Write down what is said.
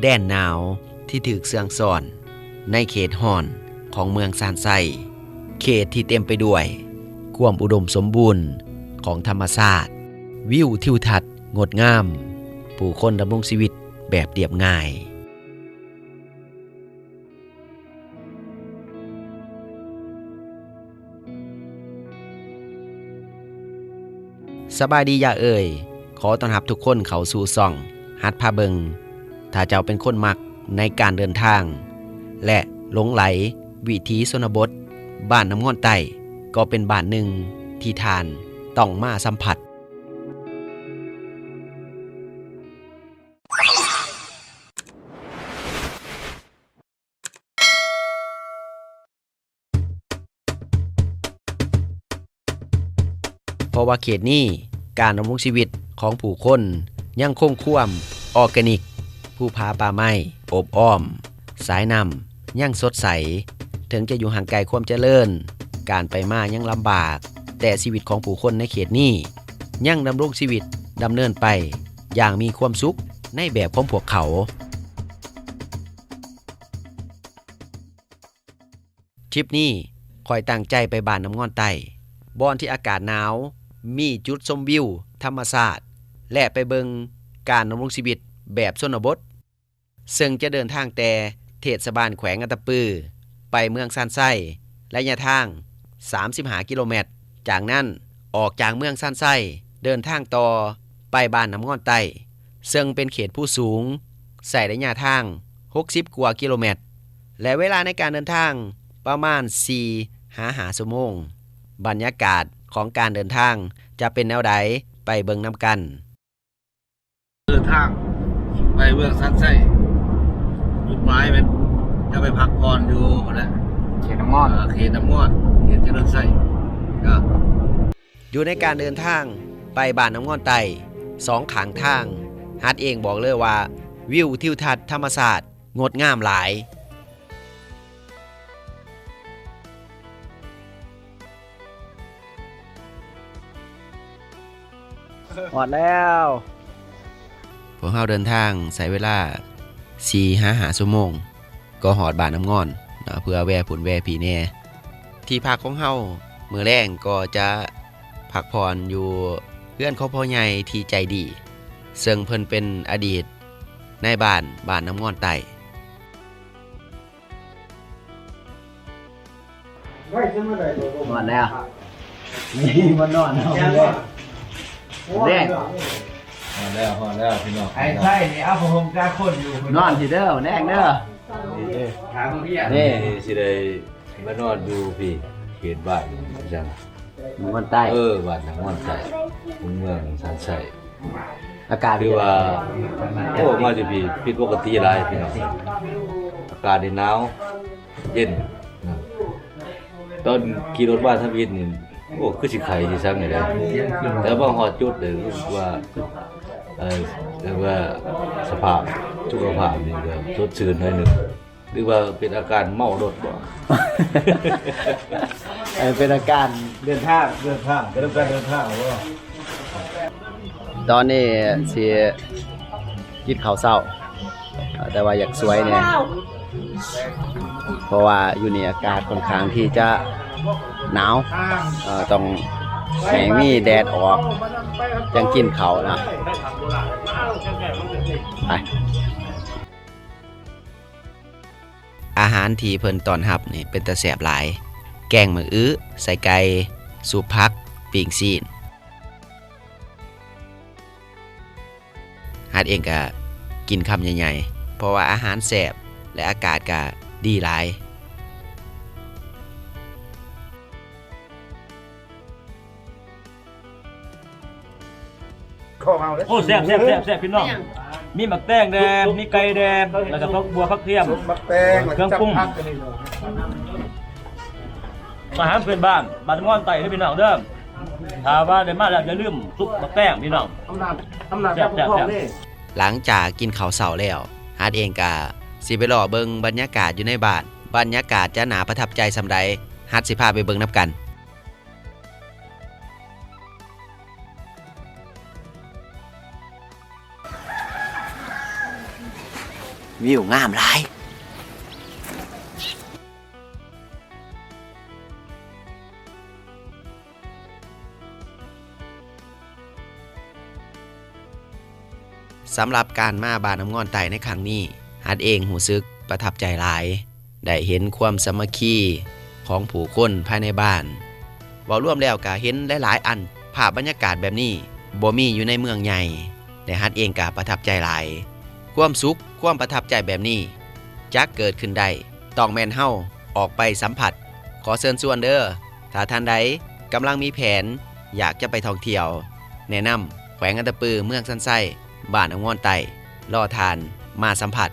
ແດນໜາວທີ່ຖືກເຊື່ອງຊ້ອນໃນເຂດຮ້ອນຂອງເມືອງຊານໄຊ, ເຂດທີ່ເຕັມໄປດ້ວຍຄວາມອຸດົມສົມບູນຂອງທຳມະຊາດ, ວິວທິວທັດງົດງາມ, ຜູ້ຄົນດຳລົງຊີວິດແບບລຽບງ່າຍ. ສະບາຍດີຢາເອີຍ, ຂໍຕ້ອນຮັບທຸກຄົນເຂົ້າສູ່ຊ່ອງຫັດພາເບິ່ງ. ຖ້າເຈົ້າເປັນຄົນມັກໃນການເດີນທາງ ແລະ ຫຼົງໄຫຼວິຖີຊົນນະບົດ, ບ້ານນ້ຳງອນໃຕ້ກໍເປັນບ້ານໜຶ່ງທີ່ທ່ານຕ້ອງມາສຳຜັດ. ເພາະວ່າເຂດນີ້ ການດຳລົງຊີວິດຂອງຜູ້ຄົນຍັງຄົງຄວາມອໍແກນິກ, ພູຜາປ່າໄມ້ໂອບອ້ອມ, ສາຍນ້ຳຍັງສົດໃສ. ເຖິງຈະຢູ່ຫ່າງໄກຄວາມຈະເລີນ, ການໄປມາຍັງລຳບາກ, ແຕ່ຊີວິດຂອງຜູ້ຄົນໃນເຂດນີ້ຍັງດຳລົງຊີວິດດຳເນີນໄປຢ່າງມີຄວາມສຸກໃນແບບຂອງພວກເຂົາ. ທຣິບນີ້ ຂ້ອຍຕັ້ງໃຈໄປບ້ານນ້ຳງອນໃຕ້, ບ່ອນທີ່ອາກາດໜາວ, ມີຈຸດຊົມວິວທຳມະຊາດ ແລະ ໄປເບິ່ງການດຳລົງຊີວິດແບບຊົນນະບົດ, ເຊິ່ງຈະເດີນທາງແຕ່ເທດສະບານແຂວງອັດຕະປື ໄປເມືອງຊານໄຊ ໄລຍະທາງສາມສິບຫ້າກິໂລແມັດ. ຈາກນັ້ນ ອອກຈາກເມືອງຊານໄຊ ເດີນທາງຕໍ່ໄປບ້ານນ້ຳງອນໃຕ້ ເຊິ່ງເປັນເຂດພູສູງ, ໃຊ້ໄລຍະທາງຫົກສິບກວ່າກິໂລແມັດ ແລະ ເວລາໃນການເດີນທາງປະມານສີ່ຫາຫ້າຊົ່ວໂມງ. ບັນຍາກາດຂອງການເດີນທາງຈະເປັນແນວໃດ ໄປເບິ່ງນຳກັນ. ເດີນທາງໄປເມືອງຊານໄຊ, ຈຸດໝາຍແມ່ນຈະໄປພັກຜ່ອນຢູ່ພຸ້ນແຫຼະ ເຂດນ້ຳງອນ, ເອີ ເຂດນ້ຳງອນ, ເຂດຈະເລີນໄຊ. ຢູ່ໃນການເດີນທາງໄປບ້ານນ້ຳງອນໃຕ້, ສອງຂ້າງທາງ ຮັດເອງບອກເລີຍວ່າ ວິວທິວທັດທຳມະຊາດງົດງາມຫຼາຍ. ຮອດແລ້ວ. ພວກເຮົາເດີນທາງໃຊ້ເວລາສີ່ຫາຫ້າຊົ່ວໂມງ ກໍຮອດບ້ານນ້ຳງອນເນາະ, ເພື່ອແວ່ພຸ້ນແວ່ພີ້ແດ່. ທີ່ພັກຂອງເຮົາມື້ແລງກໍຈະພັກຜ່ອນຢູ່ເຮືອນຂອງພໍ່ໃຫຍ່ທີ່ໃຈດີ, ເຊິ່ງເພິ່ນເປັນອະດີດນາຍບ້ານບ້ານນ້ຳງອນໃຕ້. ຮອດແລ້ວ. ນີ້ມານອນເຮົາແລ້ວ. ແດງ. ຮອດແລ້ວ, ຮອດແລ້ວພີ່ນ້ອງ. ໄອ້ໄຊນີ້ເອົາຜ້າຫົ່ມກາຄົນຢູ່ ນອນພີ້ເດີ ແດງເດີ. ນີ້ ນີ້ຊິໄດ້ມານອນຢູ່ພີ້ ເຂດບ້ານຈັ່ງຊັ້ນ. ນ້ຳງອນໃຕ້. ເອີ ບ້ານນ້ຳງອນໃຕ້ ເມືອງຊານໄຊ. ອາກາດ ຖືວ່າ ໂອ້ ມາຢູ່ພີ້ຜິດປົກກະຕິຫຼາຍພີ່ນ້ອງ. ອາກາດນີ້ໜາວເຢັນ. ຕອນຂີ່ລົດມາທຳອິດນີ້ ໂອ້ ຄືຊິໄຂ້ຊິສັງນີ້ແຫຼະ, ແຕ່ມາຮອດຈຸດນີ້ ຮູ້ສຶກວ່າ ເອີ ເອີ້ນວ່າສະພາບສຸຂະພາບນີ້ກໍສົດຊື່ນໜ້ອຍໜຶ່ງ. ຫຼືວ່າເປັນອາການເມົາລົດບໍ? ເອີ ເປັນອາການເດີນທາງ. ເດີນທາງ ເປັນອາການເດີນທາງບໍ? ຕອນນີ້ຊິກິນເຂົ້າເຊົ້າ ແຕ່ວ່າຢາກສວຍແດ່ ເພາະວ່າຢູ່ນີ້ອາກາດຂ້ອນຂ້າງທີ່ຈະໜາວ, ເອີ ຕ້ອງໃຫ້ມີແດດອອກຈັ່ງກິນເຂົ້ານະ. ໄປ. ອາຫານທີ່ເພິ່ນຕ້ອນຮັບນີ້ເປັນຕາແຊບຫຼາຍ, ແກງໝາກອຶໃສ່ໄກ່, ຊຸບຜັກ, ປີ້ງຊີ້ນ. ຮັດເອງກະກິນຄຳໃຫຍ່ໆ ເພາະວ່າອາຫານແຊບ ແລະ ອາກາດກະດີຫຼາຍ. ໂອ້ ແຊບໆໆໆ ພີ່ນ້ອງ. ມີໝາກແຕງແດ່ ມີໄກ່ແດ່ ແລ້ວກໍຜັກບົວ ຜັກທຽມ ໝາກແຕງ ເຄື່ອງປຸງ ອາຫານພື້ນບ້ານ ບ້ານນ້ຳງອນໃຕ້ເດີພີ່ນ້ອງເດີ. ຖ້າວ່າໄດ້ມາແລ້ວ ຢ່າລືມຊຸບໝາກແຕງພີ່ນ້ອງ. ແຊບໆໆ. ຫຼັງຈາກກິນເຂົ້າເຊົ້າແລ້ວ ຮັດເອງກະຊິໄປເລາະເບິ່ງບັນຍາກາດຢູ່ໃນບ້ານ. ບັນຍາກາດຈະໜ້າປະທັບໃຈສ່ຳໃດ ຮັດຊິພາໄປເບິ່ງນຳກັນ. ວິວງາມຫຼາຍ. ສຳລັບການມາບ້ານນ້ຳງອນໃຕ້ໃນຄັ້ງນີ້, ຮັດເອງຮູ້ສຶກປະທັບໃຈຫຼາຍ, ໄດ້ເຫັນຄວາມສາມັກຄີຂອງຜູ້ຄົນພາຍໃນບ້ານ. ເວົ້າລວມແລ້ວກະເຫັນຫຼາຍໆອັນ, ພາບບັນຍາກາດແບບນີ້ບໍ່ມີຢູ່ໃນເມືອງໃຫຍ່ ແລະ ຮັດເອງກະປະທັບໃຈຫຼາຍ. ຄວາມສຸກ, ຄວາມປະທັບໃຈແບບນີ້ ຈັກເກີດຂຶ້ນໄດ້ ຕ້ອງແມ່ນເຮົາອອກໄປສຳຜັດ. ຂໍເຊີນຊວນເດີ້ ຖ້າທ່ານໃດກຳລັງມີແຜນຢາກຈະໄປທ່ອງທ່ຽວ, ແນະນຳແຂວງອັດຕະປື ເມືອງຊັນໄຊ, ບ້ານນ້ຳງອນໃຕ້ ລໍທ່ານມາສຳຜັດ.